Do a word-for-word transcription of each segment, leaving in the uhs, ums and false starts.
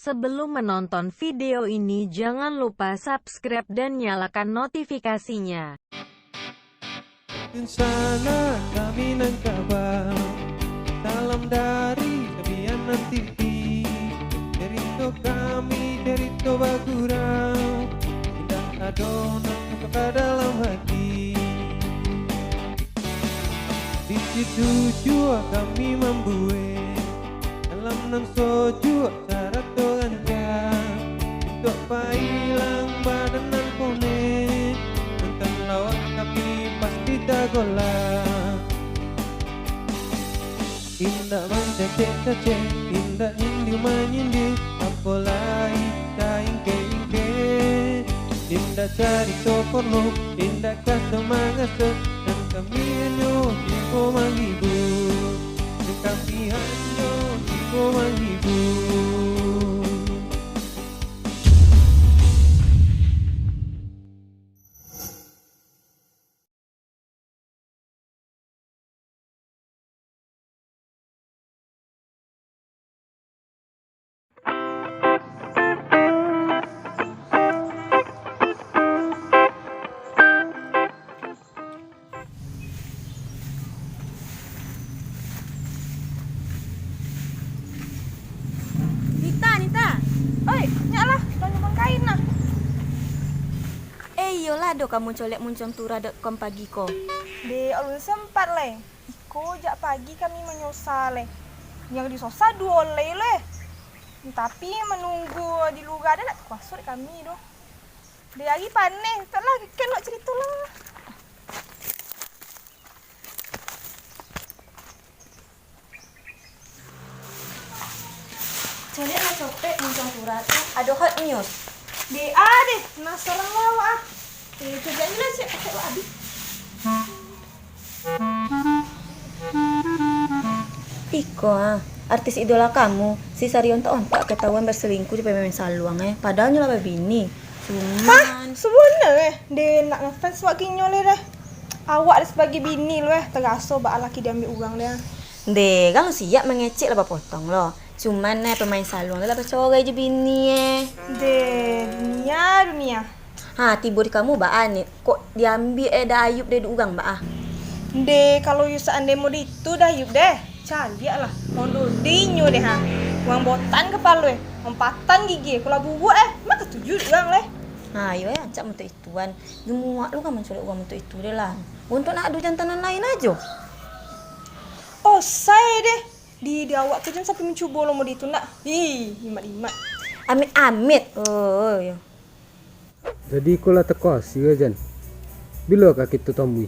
Sebelum menonton video ini, jangan lupa subscribe dan nyalakan notifikasinya. Di sana kami nan kaba, salam dari Sabianan T V. Cerito kami, cerito bagurau, indak ado nan ka dalam hati. Di situ jua kami mambuek dalam nan sojuak sarato rancak, untuak pailang badan nan ponek, nonton lawak tapi pasti tagolak. Indak mancacek-cacek, indak nyindir-manyindir, apo lai taingkek-ingkek. Indak carito porno, indak kaso-mangaso, nan kami hanyo tibo manghibur. Nan kami hanyo tibo manghibur. Nita, Nita. Oi, nyak lah, lah nyumbang kain nah. Eh, iyolah, ado kamu colek muncuang turah dot com pagi ko. Dek, alun sempat lai. Iko jak pagi kami manyosa lai. Yang disosa duo lai lai. Tapi manunggu di lurah dah ndak takuaso dek kami doh. Dari ari paneh, tak lah keken wak carito lah. Caliak lah copek muncuang turah tu, ado hot news. Dek ah deh, penasaran lah awak ah. Eh, caliak ni lah cek pakai wak abih. Iko ah, artis idola kamu, si Sari ontak-ontak ketahuan berselingkuh jo pemain saluang eh, padahal nyo lah babini. Cuman... Hah? Sabana eh? Deh, nak ngefans wak kinyo leh deh. Awak deh sebagai bini lu eh, teraso baa laki diambiak urang deh. Deh, kan lu siap mangecek lah bapotong lo. Cuman eh, pemain saluang tu lah bacorai jo bini eh. Deh, dunia, dunia. Ha, tibo di kamu baa ni? Kok diambiak eh Dayup deh dek urang baa? Deh, kalau yo seandai mode itu Dayup deh. Caliak lah, mondodinyo deh ha. Urang botan kapalo eh, lompatan gigi eh, kok lah buruak eh, ma katuju dek urang leh. Ha, iyo eh, rancak mode ituan. Di muak lu kan mancolek urang mode itu deh lah. Untuak nak adu jantan nan lain ajo. Osai deh, di, di awak tu jan sampai mancubo lo mode itu nak. Ih, imat-imat. Amit-amit. Oh, iyo. Jadi iko lah teko asie, Jan. Bilo ka kito tamui?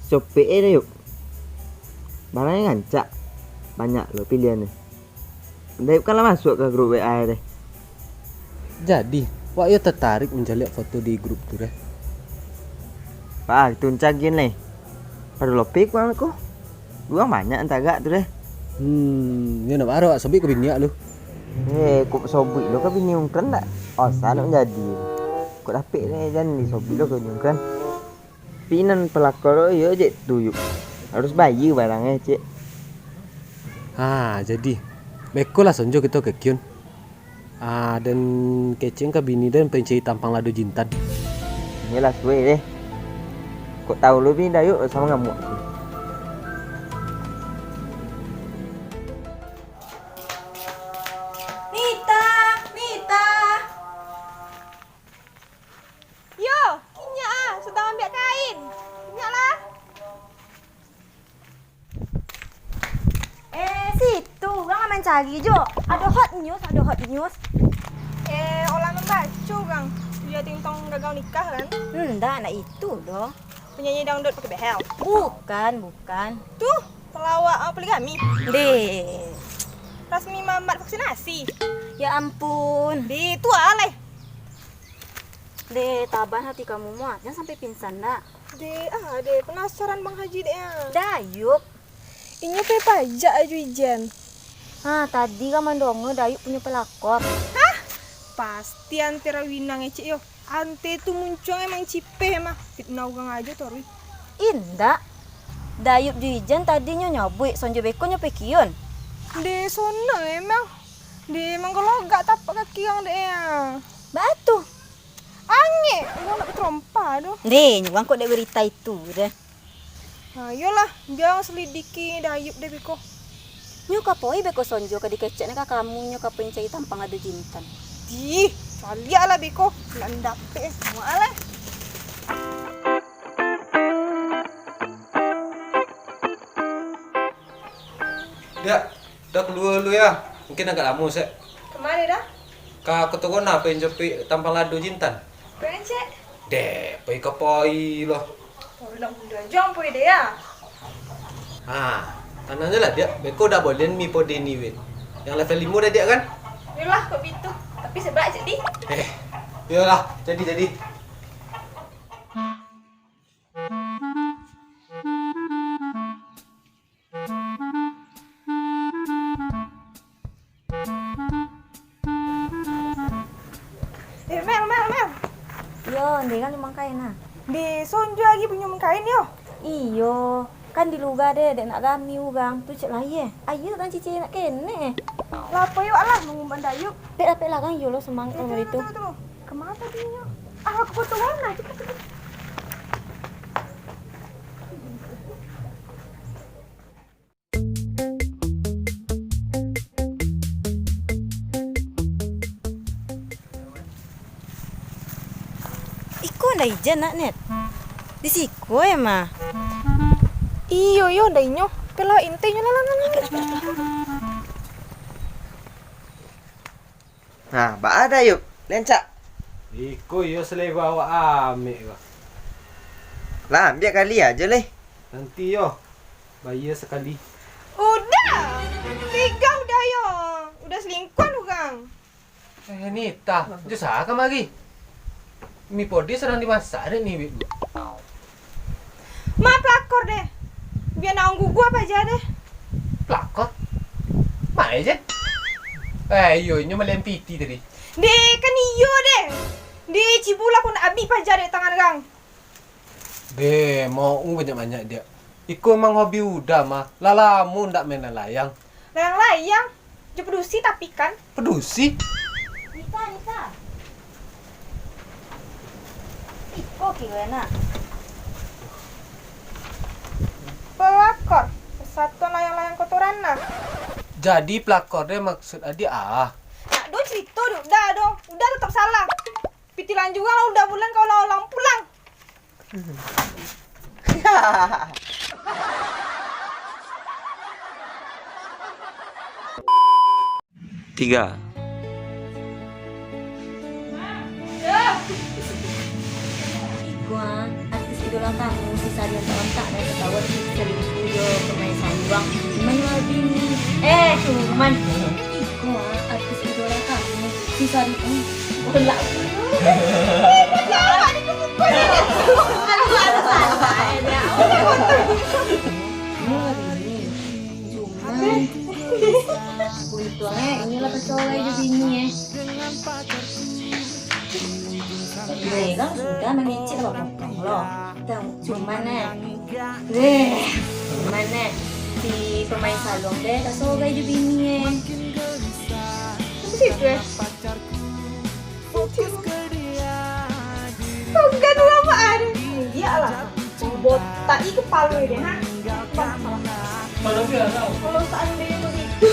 Sopek eh, Dayup. Barang e rancak. Banyak lo pilihan e. Dayup kan lah masuak ka grup W A e deh. Jadi, wak yo tatarik mancaliak foto di grup tu deh. Wah, itu ncagin leh. Pado lope kurang ko. Urang banyak nan tagak tu deh. Hmm, yo nak baro wak sobik ka bini wak lu. Eh, kok sobik lo ka bini ungkran dak? Osa nak manjadi. Kok dapek ni jan disobik lo ka bini ungkran. Tapi nan pelakor tu yo jek tu, Yup. Harus bayia barang e, cek. Ha, jadi. Beko lah sonjo kito ka kiun. Ah, den kecek ka bini den pancari tampang lado jintan. Iyolah, suwe deh. Kok tau lo bini Dayup samo ngamuak tu. Mita, Mita. Yo, inyak ah, sadang ambiak kain. Inyak lah. Eh, situ, urang lah mancari jo. Ado hot news, ado hot news. Eh, alah mambaco urang. Iyo tentang gagal nikah kan? Ndak, ndak itu doh. Penyanyi dangdut pakai behel. Bukan, bukan. Tu, pelawak, ah, poligami. Deh. Rasmi Mamat vaksinasi. Ya ampun. Deh, tu alai. Deh, taban hati kamu, Muat. Jan sampai pingsan, ndak? Deh, ah, deh, penasaran Bang Haji dek, ah. Dayup. Inyo pai pajak aju ijen. Ha, tadi kan mandonga Dayup punyo pelakor. Hah? Pasti ante Rawina ngecek yo. Ante tu muncuang emang cipeh mah. Fitnah urang ajo tu, Rui. Indak. Dayup jo Ijan tadi nyo nyobuik sonjo beko nyo pai kiun. Deh, sono emang. Di manggalogak tapak kaki urang dek e. Baa tu? Angek, urang nak batarompa tu. Ndeh, nyo urang kok dek barita itu deh. Ha, iyolah, bia urang salidiki Dayup deh beko. Nyo ka pai beko sonjo ka dikecek nyo ka kamu, nyo ka pai mancari tampang lado jintan. Dih, caliak lah beko, nak dapek, muak lah. Diak, dah kalua dulu ya. Mungkin agak lamo, Sek. Kama dah? Ka Koto Gona, pai njapuik tampang lado jintan. Pai, Cek. Dek, pai ka pai lah. Orang muda jang pai deh ya. Ha, tanang je lah, Diak. Beko dah bolian mi podi ni, weh. Yang level limo dah, Diak, kan? Yolah, kok bitu. Tapi sebab, Cek, di. Eh, yolah. Jadi, jadi. Eh, Mel, Mel, Mel. Yo, ndeh kan limang kain, ah. Di sonjo lagi bunyo mangkain, yo? Iyo, kan di lugah deh, dek nak rami urang. Tu cek lai, eh. Ayo, kan cici nak kenek, eh. Lapoi wak lah, mangumban Dayup. Pek lah, pek lah, kan, yo lo semangat kalau itu. Tunggu, tunggu, tunggu. Kama tadi nyo? Ah, aku foto warna, cepat, cepat. Iko ndak ijan nak, Net? Di siko, eh, mah? Iyo, iyo, ndak inyo. Pelah intai nyo lah, lah, lah, lah. Nah, baa Dayup, lencak. Iko iyo salero awak amek ko. Lah, ambiak kali ajo leh. Nanti yo, bayia sakali. Udah! Tiga udah yo. Udah salingkuan urang. Eh, Nita, jo sa kamari? Mi podi sadang dimasak dek ni, Wik. Ma pelakor deh. Bia naun guguah paja deh. Pelakor? Ma jan? Eh, iyo, inyo malian piti tadi. Deh, kan iyo deh. Deh, cibulah ko nak abih paja deh tangan urang. Deh, mau banyak-banyak diak. Iko emang hobi Uda mah. Lah lamo ndak main layang. Layang-layang? Jo padusi tapi kan? Padusi? Nita, Nita. Iko kiro nak. Pelakor, persatuan layang-layang kotoran nah. Jadi pelakor deh maksud adiak ah. Nak do cerito dek Uda do. Uda tetap salah. Piti lanjuang lah Uda bulan ka ulang-ulang pulang. Tiga. Iko ah, artis idola kamu, si Sarian tarontak dan ketawa si selingkuh jo pemain saluang. Cuman yo bini, eh, cuman. Iko ah, artis idola kamu, si Sarian. Bolak dulu. Cuman, untuangnyo inyo lah bacorai jo bini, eh. Weh, kan sudah mangecek lah potong lo. Cuman, eh. Weh, cuman, eh. Si pemain saluang deh, tak sogai jo bini, eh. Apa sih itu, eh? Bukan ulama ada. Iyalah. Botak i kepala dia, ha? Kalau seandainya begitu.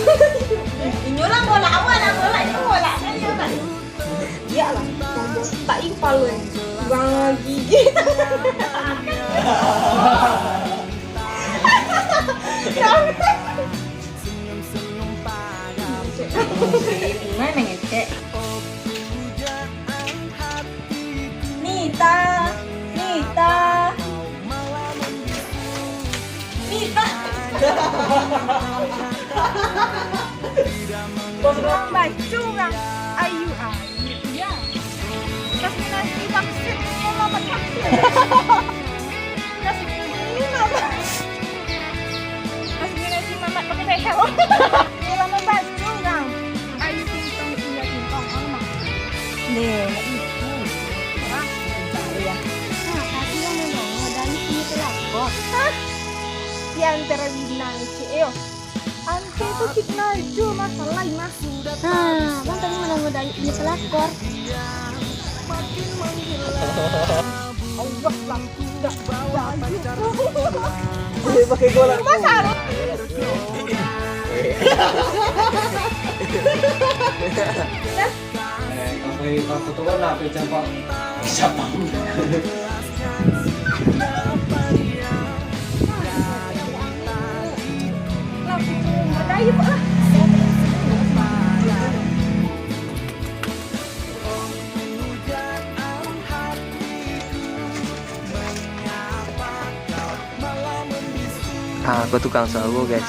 Inyo lah bola awal lah, bola ni bola saya kan. Iyalah. Botak i kepala. Bang gigi. Mana ngecek? Nita, Nita, Nita. Bos bacurang, ayu ayu ya. Kasminasi vaksin, selamat vaksin. Kasminasi Mamat. Kasminasi Mamat pakai behel. Selamat vaksin, Bang. Ayu singkong, iya singkong, Bang. Deh, itu. Wah, percaya. Nah, tapi yang memang dari sini pelakor. Hah? Di antara Wina, Cik, yo. Ante tu fitnah jo masalah, Mas. Nah, bang tadi mana mau dari ini pelakor. Allah lah, dah, dah. Dia pakai golok. Masalah. Eh, sampai pas foto kan nak pecah pak. Pecah pak. Ah, aku tukang sawo, guys.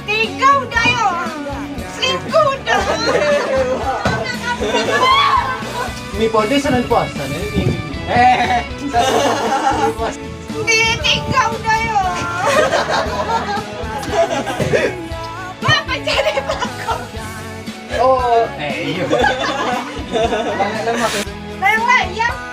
Tiga udah yo. Selingkuh udah. Mi podo Senin puasa ni. Eh. Di tiga udah yo. Apa jadi bakal? Oh, eh iya. Banyak lemak. Lewat ya.